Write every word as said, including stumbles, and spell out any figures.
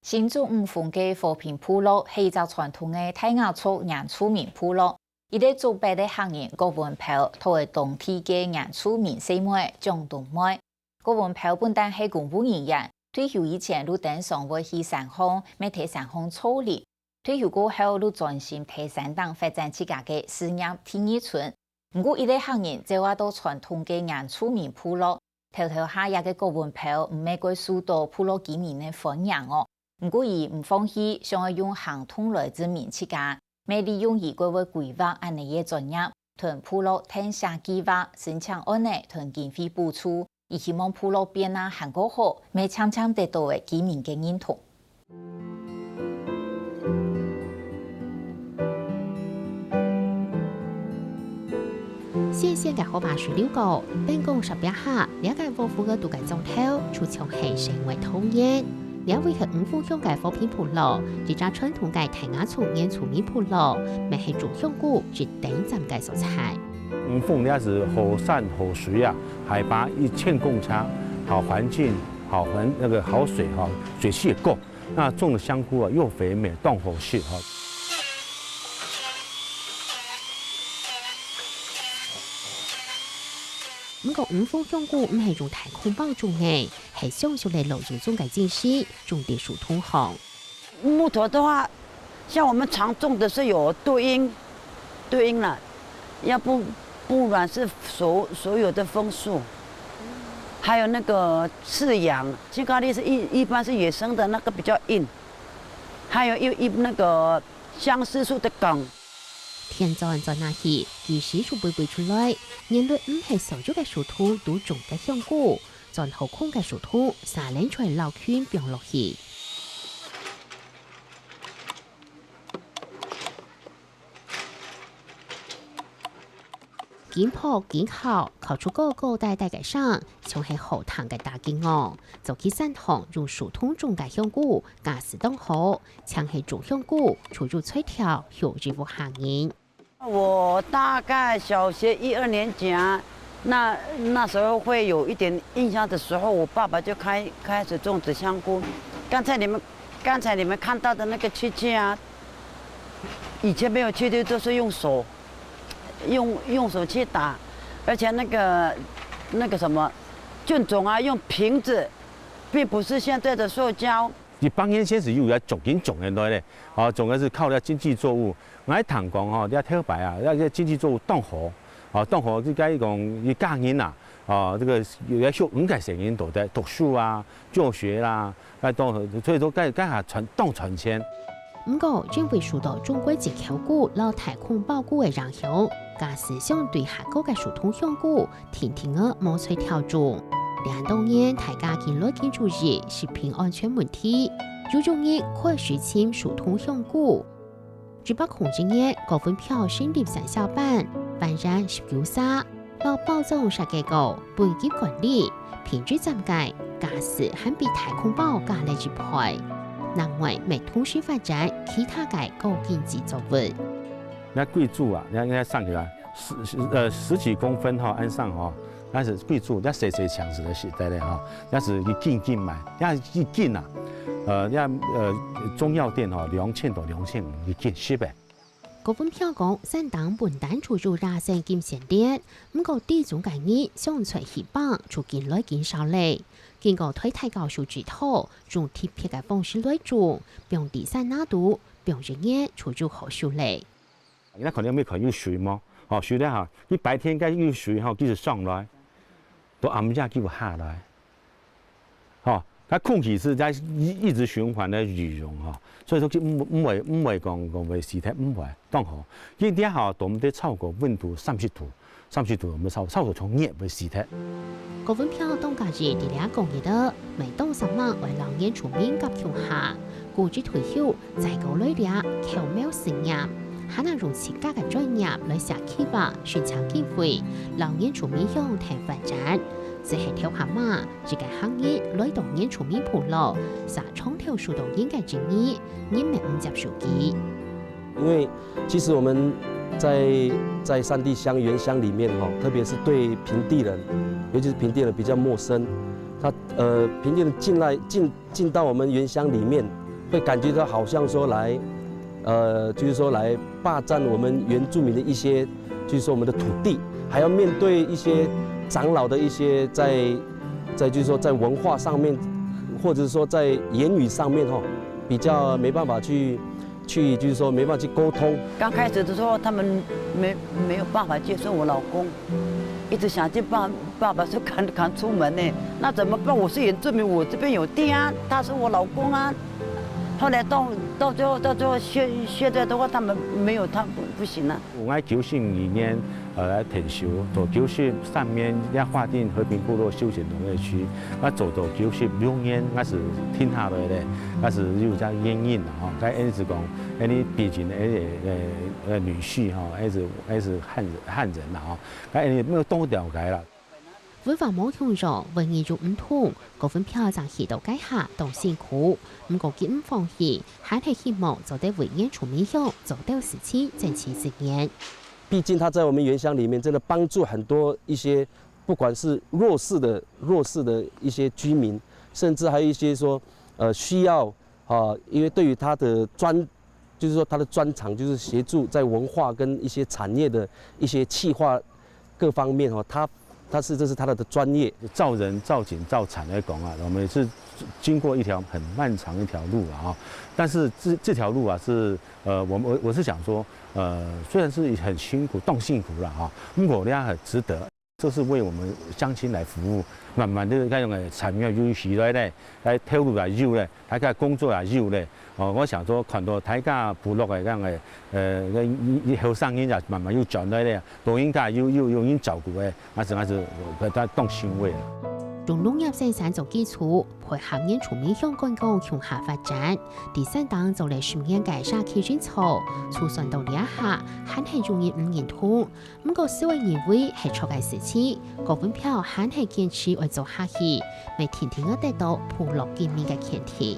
新竹五峰个和平部落係一隻傳統个泰雅族原住民部落。一個竹北个客人郭文彪，討个當地个原住民細妹蔣冬妹。郭文彪本旦係公務人員，退休以前就經常會去山項，乜在山項造林。退休過後，就專心在山頂發展自家个事業第二春。毋過，一個客人走啊到傳統个原住民部落，頭頭下這個郭文彪毋係過受到部落居民个歡迎哦。毋過佢毋放棄，想愛用行動來證明自家，乜利用佢過會規劃恁呢个專業，同部落訂寫計畫，申請案呢同經費補助，佢希望部落變啊還過好，乜漸漸得到个居民个認同。 新鮮个河壩水流過，變講十八下，這個屋屋个肚个灶頭，就像係生活童年。這位係五峰鄉个和平部落，一隻傳統个泰雅族原住民部落，乜係種香菇一等站个所在。五峰這係好山好水啊，海拔一千公尺，好環境，好環，那個好水哈，水氣也夠。 那種的香菇啊，又肥美，當好食哈。毋過五峰香菇毋係用大空包種个，係相熟个老祖宗个精神，種在樹頭項。木頭的話，像我們常種的是有杜英，杜英啦，要不，不然是所，所有的楓樹，還有那個刺楊，青咖哩是一，一般是野生的，那個比較硬，還有一，一，那個相思樹的梗。田轉轉下去，佢四處飛飛出來，原來毋係所有个樹頭都種得香菇，轉好空个樹頭，撒輪出來撈圈放落去。 緊簸緊敲，敲出高高低低个聲，像係好聽个打擊樂。早期山項用樹桶種个香菇，價數當好，淨係種香菇，就有菜頭，養一屋下人。我大概小學一二年級啊，那，那時候會有一點印象的時候，我爸爸就開，開始種植香菇。剛才你們，剛才你們看到的那個器具啊，以前沒有器具，都是用手，用，用手去打，而且那個，那個什麼，菌種啊，用瓶子，並不是現在的塑膠。一百年前係有這種，種个來咧，哦，種个係靠這經濟作物。𠊎聽講吼，這頭擺啊，這經濟作物當好，哦，當好，這个講一家人啊，哦，這個有，有，有五個細人都在讀書啊、教學啦， 該當，所以說該，該下賺，當賺錢。毋過，因為受到中國進口菇摎大空包菇个影響，價數相對下高个樹桶香菇，定定仔無菜頭種。這當然，大家緊來緊注意食品安全問題，有種人開始尋樹桶香菇。 一百空一年，郭文彪成立產銷班，辦展十九社，摎包裝設計稿、分級管理、品質鑑界，價數還比大空包加了一倍。另外，乜同時發展其他个高經濟作物。該桂竹啊，該，該上去啊，十，十，呃，十幾公分吼，恁上吼， 該係桂竹，該細細長子个時代咧吼，該係一斤斤賣，該一斤啊，呃，該，呃，中藥店吼，兩千到兩千五一斤，十个。郭文彪講，山頂本旦就有野生金線蓮，毋過地中个人想出去放就緊來緊少咧。經過代代教授指導，用特別个方式來種，放在山林肚，放一年就有好收咧。 你看，你有沒有看有水無？吼，水咧吼，你白天該有水吼，繼續上來，到暗夜繼續下來。吼，該空氣係在一，一直循環个雨湧吼，所以說就毋，毋會，毋會講，講會死忒，毋會，當好。佢這吼，都毋得超過溫度三十度，三十度毋得超，超過就熱會死忒。郭文彪當佮意在這講个，每當十萬愛摎原住民佮共下，故職退休 再過來這巧妙實驗，還能用自家个專業來寫計畫、申請經費，摎原住民鄉添發展。這係頭下嘛，一個客人來到原住民部落，寫長透數多人个爭議，人民毋接受佢。因為其實我們在，在山地鄉、原鄉裡面哈，特別是對平地人，尤其是平地人比較陌生。他，呃，平地人進來，進，進到我們原鄉裡面，会感觉到好像说来，呃，就是说来霸占我们原住民的一些，就是说我们的土地，还要面对一些长老的一些在，在就是说在文化上面，或者是说在言语上面吼，比较没办法去，去就是说没办法去沟通。刚开始的时候，他们没没有办法接受我老公，一直想尽办办法说赶赶出门呢。那怎么办？我是原住民，我这边有地啊，他是我老公啊。后来到到最后到最后现现在的话，他们没有，他不不行了。我爱九十二年，呃，来退休，到九十三年也划定和平部落休闲农业区，啊，做到九十六年，我是停下来咧，我是有只原因啦吼。该意思讲，因为毕竟个呃呃女婿吼，还是还是汉人汉人啦吼，该因为没有多了解啦。 文化無共樣，文藝又毋同，高文標正去到該下當辛苦。毋過佢毋放棄，還係希望做得為原住民鄉做兜事情，爭取資源。毕竟他在我们原乡里面真的帮助很多一些，不管是弱势的弱势的一些居民，甚至还有一些说，呃，需要啊，因为对于他的专，就是说他的专长就是协助在文化跟一些产业的一些企划各方面哦，他他是这是他的专业。照人、照景、照产来讲啊，我们是经过一条很漫长一条路了哈。但是这这条路啊是呃，我们我我是想说，呃，虽然是很辛苦，当辛苦了哈，不过呢很值得。这是为我们乡亲来服务，慢慢的，该种个产业有起来咧，来投入也有咧，大家工作也有咧。哦，我想说，看到大家部落个这样个，呃，个后生人也慢慢有转来咧，老人家有有有人照顾个，还是还是个当欣慰啦。用農業生產做基礎，配合原住民鄉觀光共下發展。第三檔做了十年个社區營造，就算到這下，還係有人毋認同。毋過，社會認為係著个事情，高文標還係堅持愛做下去，會定定仔得到部落居民个肯定。